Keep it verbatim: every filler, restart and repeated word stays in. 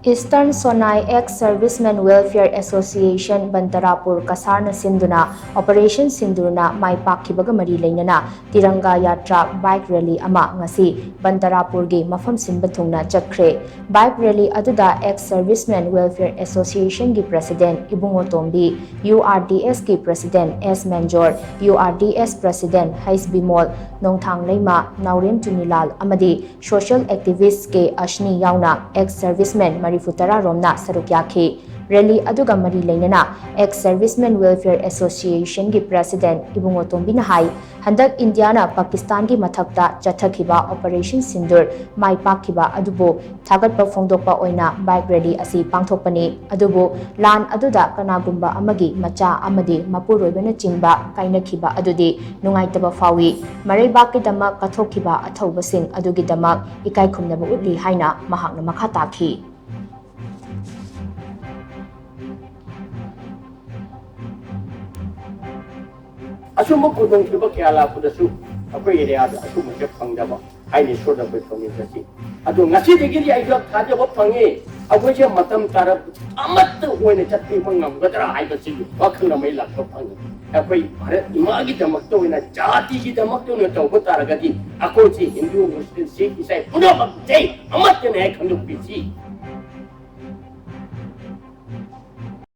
Eastern Sonai Ex Servicemen Welfare Association ꯕꯟꯇꯔꯥꯄꯨꯔ ꯀꯁꯥꯔꯅ ꯁꯤꯟꯗꯨꯅ Operation Sindoorꯅ ꯃꯥꯏ ꯄꯥꯛꯈꯤꯕꯒ ꯃꯔꯤ ꯂꯩꯅꯅ ꯇꯤꯔꯪꯒꯥ ꯌꯥꯇ꯭ꯔꯥ ꯕꯥꯏꯛ ꯔꯦꯂꯤ ꯑꯃ ꯉꯁꯤ ꯕꯟꯇꯔꯥꯄꯨꯔꯒꯤ ꯃꯐꯝ ꯁꯤꯟꯕ ꯊꯨꯡꯅ ꯆꯠꯈ꯭ꯔꯦ꯫ ꯕꯥꯏꯛ ꯔꯦꯂꯤ ꯑꯗꯨꯗ Ex Servicemen Welfare Associationꯒꯤ ꯄ꯭ꯔꯁꯤꯗꯦꯟ ꯏꯕꯨꯡꯉꯣ ꯇꯣꯝꯕꯤ, URDSꯀꯤ ꯄ꯭ꯔꯁꯤꯗꯦꯟ ꯑꯦꯁ ꯃꯦꯟꯖꯣꯔ, URDS ꯄ꯭ꯔꯁꯤꯗꯦꯟ ꯍꯩꯁ ꯕꯤꯃꯣꯜ, ꯅꯣꯡꯊꯥꯡ ꯂꯩꯃ, ꯅꯥꯎꯔꯦꯝ ꯆꯨꯅꯤꯂꯥꯜ ꯑꯃꯗꯤ social activist ꯀꯦ ꯑꯁꯅꯤ ꯌꯥꯎꯅ Ex Servicemen ꯃꯔꯤꯐꯨ ꯇꯔꯥ ꯔꯣꯝꯅ ꯁꯔꯨꯛ ꯌꯥꯈꯤ꯫ ꯔꯦꯂꯤ ꯑꯗꯨꯒ ꯃꯔꯤ ꯂꯩꯅꯅ Ex Servicemen Welfare Associationꯒꯤ ꯄ꯭ꯔꯁꯤꯗꯦꯟ ꯏꯕꯨꯡꯉꯣ ꯇꯣꯝꯕꯤꯅ ꯍꯥꯏ, ꯍꯟꯗꯛ ꯏꯟꯗꯤꯌꯥꯅ ꯄꯥꯀꯤꯁꯇꯥꯟꯒꯤ ꯃꯊꯛꯇ ꯆꯠꯊꯈꯤꯕ Operation Sindoor ꯃꯥꯏ ꯄꯥꯛꯈꯤꯕ ꯑꯗꯨꯕꯨ ꯊꯥꯒꯠꯄ ꯐꯣꯡꯗꯣꯛꯄ ꯑꯣꯏꯅ ꯕꯥꯏꯛ ꯔꯦꯂꯤ ꯑꯁꯤ ꯄꯥꯡꯊꯣꯛꯄꯅꯤ꯫ ꯑꯗꯨꯕꯨ ꯂꯥꯟ ꯑꯗꯨꯗ ꯀꯅꯥꯒꯨꯝꯕ ꯑꯃꯒꯤ ꯃꯆꯥ ꯑꯃꯗꯤ ꯃꯄꯨꯔꯣꯏꯕꯅꯆꯤꯡꯕ ꯀꯥꯏꯅꯈꯤꯕ ꯑꯗꯨꯗꯤ ꯅꯨꯡꯉꯥꯏꯇꯕ ꯐꯥꯎꯏ꯫ ꯃꯔꯩꯕꯥꯛꯀꯤꯗꯃꯛ ꯀꯠꯊꯣꯛꯈꯤꯕ ꯑꯊꯧꯕꯁꯤꯡ ꯑꯗꯨꯒꯤꯗꯃꯛ ꯏꯀꯥꯏ ꯈꯨꯝꯅꯕ ꯎꯠꯂꯤ ꯍꯥꯏꯅ ꯃꯍꯥꯛꯅ ꯃꯈꯥ ꯇꯥꯈꯤ꯫ ꯑꯁꯨꯝꯕ ꯈꯨꯗꯣꯡꯊꯤꯕ ꯀꯌꯥ ꯂꯥꯛꯄꯗꯁꯨ ꯑꯩꯈꯣꯏ ꯑꯦꯔꯤꯌꯥꯗ ꯑꯁꯨꯝꯕꯁꯦ ꯐꯪꯗꯕ ꯍꯥꯏꯅ ꯏꯁꯣꯔꯗ ꯑꯩꯈꯣꯏ ꯊꯧꯅꯤꯖꯁꯤ꯫ ꯑꯗꯣ ꯉꯁꯤꯗꯒꯤꯗꯤ ꯑꯩꯁꯨ ꯊꯥꯖꯕ ꯐꯪꯉꯤ, ꯑꯩꯈꯣꯏꯁꯦ ꯃꯇꯝ ꯇꯥꯔꯛ ꯑꯃꯠꯇ ꯑꯣꯏꯅ ꯆꯠꯄꯤꯕ ꯉꯝꯒꯗ꯭ꯔꯥ ꯍꯥꯏꯕꯁꯤꯒꯤ ꯋꯥꯈꯜ ꯑꯃ ꯑꯩ ꯂꯥꯛꯄ ꯐꯪꯉꯤ꯫ ꯑꯩꯈꯣꯏ ꯚꯥꯔꯠ ꯏꯃꯥꯒꯤꯗꯃꯛꯇ ꯑꯣꯏꯅ, ꯖꯥꯇꯤꯒꯤꯗꯃꯛꯇ ꯑꯣꯏꯅ ꯇꯧꯕ ꯇꯥꯔꯒꯗꯤ ꯑꯩꯈꯣꯏꯁꯤ ꯍꯤꯟꯗꯨ, ꯃꯨꯁꯂꯤꯝ, ꯁꯤꯈ, ꯏꯁꯥꯏ ꯄꯨꯝꯅꯃꯛꯁꯦ ꯑꯃꯠꯇꯅꯦ ꯍꯥꯏ ꯈꯟꯗꯣꯛꯄꯤꯁꯤ꯫